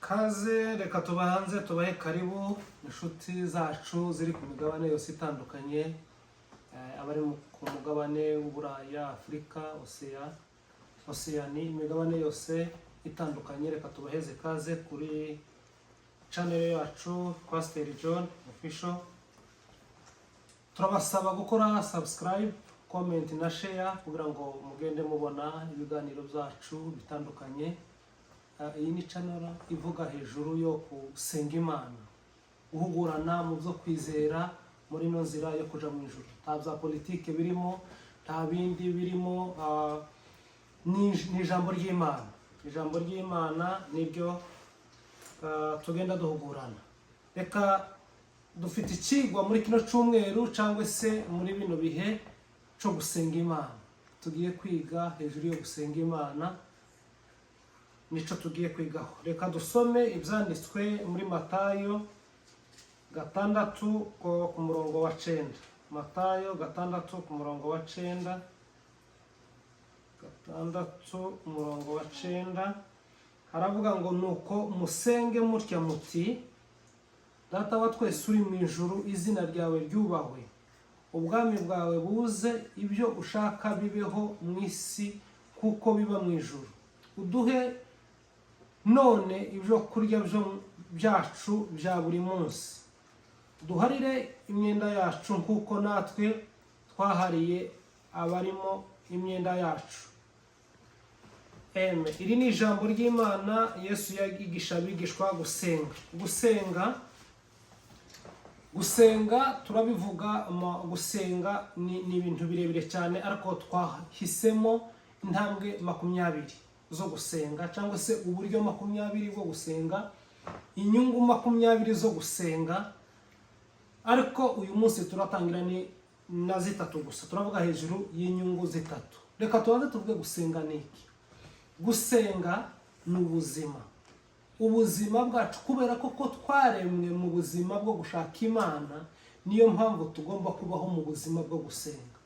Kaze, reka tubanze tubahe karibu inshuti zacu ziri ku migabane yose itandukanye, abari ku mugabane w'Uburaya, Afurika, Oseyani, imigabane yose itandukanye. Reka tubaheze kaze kuri channel yacu Pastor John Official. Turabasaba gukora subscribe, comment na share kugira ngo mugende mubona ibiganiro byacu bitandukanye. Iyi ni channel ivuga hejuru yo gusenga Imana, guhugurana mu byo kwizera muri ino nzira yo kuja mu ijuru. Nta bya politike birimo, nta bindi birimo, ni ijambo ry'Imana. Ijambo ry'Imana nibyo tugenda duhugurana. Reka dufite ikigwa muri kino cyumweru cyangwa se muri bino bihe cyo gusenga Imana. Tugiye kwiga hejuru yo gusenga Imana, nico tugiye kwigaho. Reka dusome ibyanditswe muri Matayo 6 ku murongo wa 9. Matayo 6 ku murongo wa 9, 6 umurongo wa 9, haravuga ngo: "Nuko musenge mutya muti: Data wa twese uri mu ijuru, izina ryawe ryubahwe, ubwami bwawe buze, ibyo ushaka bibeho mu isi kuko biba mu ijuru. Uduhe none ibyo kurya byacu bya buri munsi. Duharire imyenda yacu nk'uko natwe twahariye abarimo imyenda yacu." Iri ni ijambo ry'Imana. Yesu yigisha abigishwa gusenga. Gusenga turabivuga, gusenga ni ibintu birebire cyane, ariko twahisemo intambwe 20 zo gusenga, cyangwa se uburyo 20 bwo gusenga, inyungu 20 zo gusenga. Ariko uyu munsi turatangira ni na zitatu gusa, turavuga hejuru y'inyungu zitatu. Reka tubanze tuvuge gusenga ni iki. Gusenga ni ubuzima, ubuzima bwacu, kubera ko twaremwe mu buzima bwo gushaka Imana. Niyo mpamvu tugomba kubaho mu buzima bwo gusenga.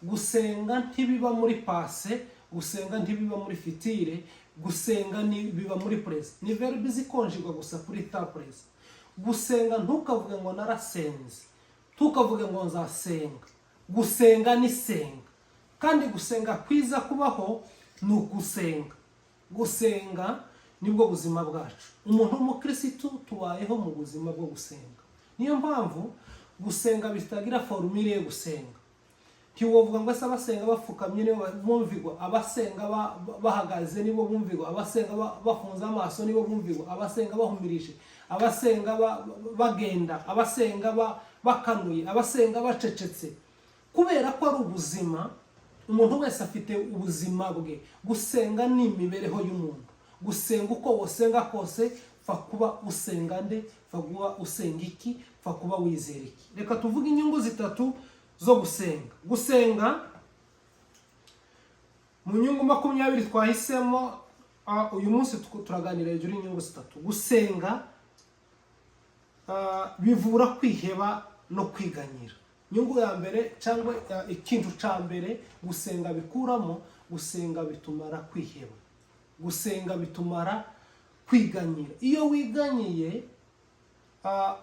Gusenga ntibiba muri passé, gusenga ntibiba muri futur, gusenga ni biba muri présent. Ni verbe zikonjigwa gusa kuri temps présent. Gusenga, ntukavuge ngo narasenze, ntukavuge ngo nzasenga. Gusenga ni senga, kandi gusenga kwiza kubaho ni ugusenga. Gusenga nibwo buzima bwacu. Umuntu w'umukirisitu tubayeho mu buzima bwo gusenga. Niyo mpamvu gusenga bitagira formule yo gusenga. Ntiwovuga ngo ese abasenga bapfukamye nibo bumvigwa, abasenga bahagaze nibo bumvigwa, abasenga bafunze amaso nibo bumvigwa, abasenga bahumirije, abasenga bagenda, abasenga bakanuye, abasenga bacecetse. Kubera ko ari ubuzima, umuntu wese afite ubuzima bwe. Gusenga ni imibereho y'umuntu. Gusenga, uko wosenga kose, pfa kuba usenga nde, pfa kuba usenga iki, pfa kuba wizera iki. Reka tuvuge inyungu zitatu zo gusenga. Gusenga, mu nyungu 20 twahisemo, uyu munsi turaganira hejuru y'inyungu zitatu. Gusenga bivura kwiheba no kwiganyira. Inyungu ya mbere, cyangwa ikintu cya mbere gusenga bikuramo: gusenga bitumara kwiheba, gusenga bitumara kwiganyira. Iyo wiganyiye,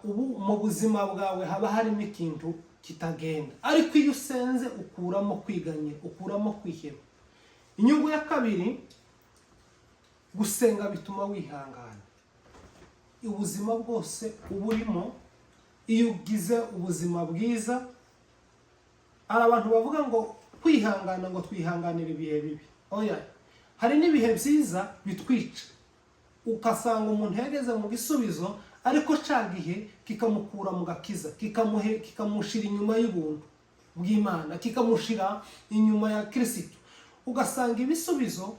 ubu mu buzima bwawe haba harimo ikintu kitagenda, ariko iyo usenze ukuramo kwiganyira, ukuramo kwiheba. Inyungu ya kabiri: gusenga bituma wihangana. Ubuzima bwose uba urimo, iyo ugize ubuzima bwiza, hari abantu bavuga ngo kwihangana, ngo twihanganire ibihe bibi. Oya, hari n'ibihe byiza bitwica, ugasanga umuntu yageze mu gisubizo, ariko cya gihe kikamukura mu gakiza, kikamushira inyuma y'ubuntu bw'Imana, kikamushira inyuma ya Kirisitu. Ugasanga ibisubizo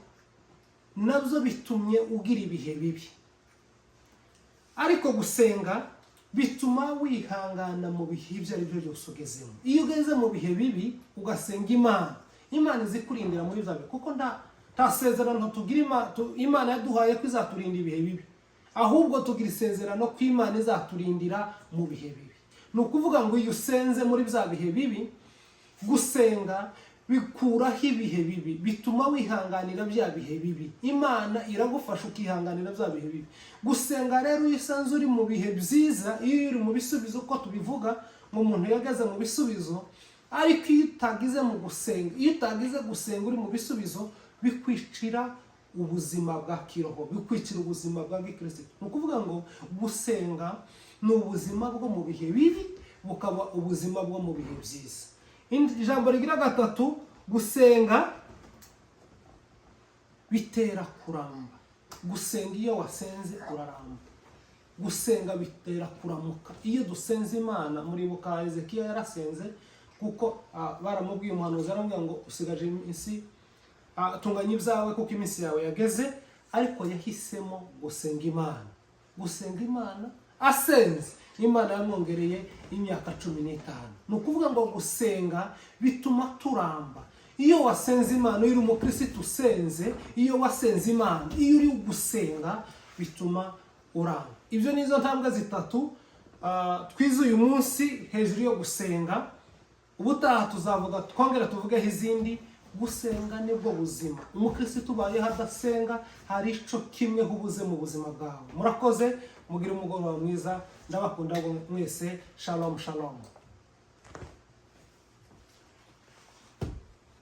nabyo bitumye ugira ibihe bibi. Ariko gusenga bituma wihangana mu bihe ibyo ari byo byose ugezemo. Iyo ugeze mu bihe bibi ugasenga Imana, Imana izikurindira muri bya bihe, kuko nta sezerano tugira Imana yaduhaye ko izaturinda ibihe bibi. Ahubwo tugira isezerano ko Imana izaturindira mu bihe bibi. Ni ukuvuga ngo iyo usenze muri bya bihe bibi, gusenga bituma wihangana. Bikuraho ibihe bibi, bituma wihanganira bya bihe bibi. Imana iragufasha ukihanganira bya bihe bibi. Gusenga rero, iyo usanze uri mu bihe byiza, iyo uri mu bisubizo, uko tubivuga ngo umuntu yageze mu bisubizo, ariko iyo utagize mu gusenga, iyo utagize gusenga uri mu bisubizo, bikwicira ubuzima bwa kiroho, bikwicira ubuzima bwa gikristo. Ni ukuvuga ngo gusenga ni ubuzima bwo mu bihe bibi, bukaba ubuzima bwo mu bihe byiza. Ijambo rigira gatatu: gusenga bitera kuramba. Gusenga, iyo wasenze uraramba. Gusenga bitera kuramuka. Iyo dusenze Imana, muribuka Hezekiya yarasenze, kuko baramubwiye, umuhanuzi aramubwira ngo usigaje iminsi, tunganya ibyawe kuko iminsi yawe yageze. Ariko yahisemo gusenga Imana. Gusenga Imana, asenze Imana yamwongereye imyaka 15. Ni ukuvuga ngo gusenga bituma turamba. Iyo wasenze Imana, iyo uri umukirisitu usenze, iyo wasenze Imana, iyo uri gusenga, bituma uramba. Ibyo ni izo ntambwe zitatu twize uyu munsi hejuru yo gusenga. Ubutaha tuzavuga, twongera tuvugeho izindi. Gusenga nibwo buzima. Umukirisitu ubayeho adasenga, hari ico kimwe ubuze mu buzima bwawe. Murakoze, mugire umugoroba mwiza. Ndabakunda mwese. Shalom, shalom.